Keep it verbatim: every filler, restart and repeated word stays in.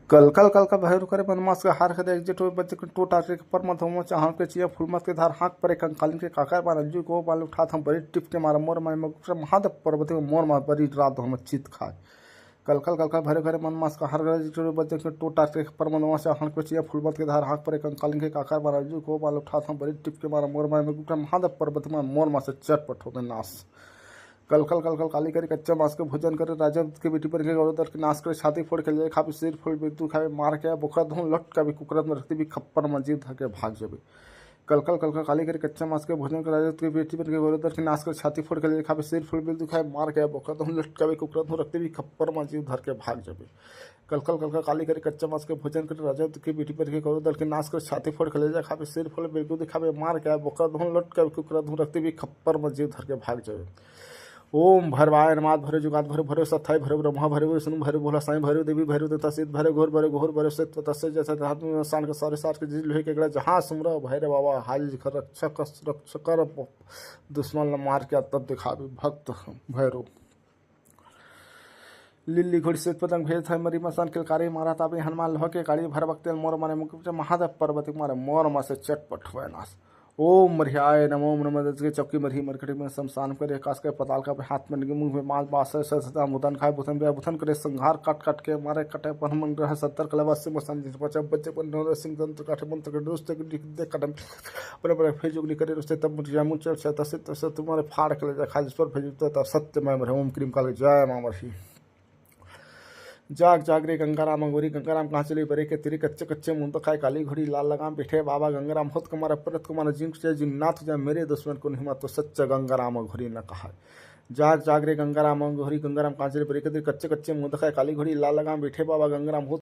कल कल कल कल भैरू करे मन मास के हार करे, एक जेठो बच्चे के टोटा के पर मत होमो चाहन के चिया फूल मत के धार हाथ पर कंकालिन के काकर बार अंजू को बाल उठात हम बड़ी टिप के मारा मोर माय में गुप्त महादेव पर्वत में मोर माय बड़ी रात हम चित खाए। कल कल कल कल भैरू करे मन मास के हार करे, जेठो बच्चे के टोटा के पर मत होमो चाहन के चिया फूल मत के धार हाथ पर कंकालिन के काकर बार अंजू को बाल उठात हम बड़ी टिप के मारा मोर माय में गुप्त महादेव पर्वत में मोर मास से चटपट हो गए नाश। कल कल कल कल काली करे कच्चा मांस के भोजन करे, राजा के बेटी बन के गौरव दल के नाश करे, छाती फोड़ के ले खावे, सिर फोड़ बिरदू खावे, मार के बोखरा धुन लटकावे, कुकरा में रखती भी खप्पर में जीव धर के भाग जावे। कल कल कल कल काली करे कच्चा मांस के भोजन करे, राजा के बेटी बन के गौरव दल के नाश करे, छाती फोड़ के ले खावे, सिर फोड़ बिरदू खावे, मार के बोखरा धुन लटकावे, कुकरा धुन रखती भी खप्पर में जीव धर के भाग जावे। कल कल कल कल काली करे कच्चा मांस के भोजन करे, राजा के बेटी बन के गौरव दल के नाश करे, छाती फोड़ के ले जा खावे, सिर फोड़ बिरदू दिखावे, मार के बोखरा धुन लटकावे, कुकरा धुन रखती भी खप्पर में जीव धर के भाग जावे। ओम भैरवाय नमात भैरव जुगात भैरव भैरव सत्थाय भैरव ब्रह्मा भैरव विष्णु भैरव भोला साईं भैरव देवी भैरव देवता सिद्ध भैरव घोर भैरव घोर भैरव सत्य तस्य जैसा धातु में स्थान के सारे सार के जिस लोहे के गड़ा जहाँ सुमरा भैरव बाबा हाजिर कर रक्षक रक्षकर दुश्मन ल मार के तब दिखावे भक्त भैरव। लिल्ली घोड़ी से पतंग भेद है मरी मसान किलकारी मारा ताबे हनुमान लोह के गाड़ी भर भक्त मोर मारे मुकुट महादेव पर्वत मारे मोर मा से चटपट हुए नाश। ओम मरिहाय नमो नमः के चौकी मरही मरकटी में शमशान करे कास के पताल का हाथ में निगे मुंह में माल बास है सदा मुदन खाए बुधन बे बुधन करे संहार काट काट के मारे कटे पर मन रह सत्तर कलवा सिंह सन जिस बचा बच्चे पर नर सिंह तंत्र काटे मंत्र के दुष्ट के लिख दे कटम पर पर फिर जुगनी करे रुस्ते तब मुझे जामुन चल से तसे तसे तुम्हारे फाड़ के ले जा खाजिस पर भेज तो सत्य मैं मरहूं ओम क्रीम काल जय मां मरही। जाग जाग रे गंगाराम अंगोरी गंगाराम कहाँ चले बरे के तेरे कच्चे कच्चे मुंह तो खाए काली घोड़ी लाल लगाम बैठे बाबा गंगाराम होत कुमार अपरत कुमार जिन से जिन नाथ जा मेरे दुश्मन को नहीं तो सच्चा गंगाराम घोरी न कहा। जाग जाग रे गंगाराम अंगोरी गंगाराम कहाँ चले बरे के तेरे कच्चे कच्चे मुंह तो खाए काली घोड़ी लाल लगाम बैठे बाबा गंगाराम होत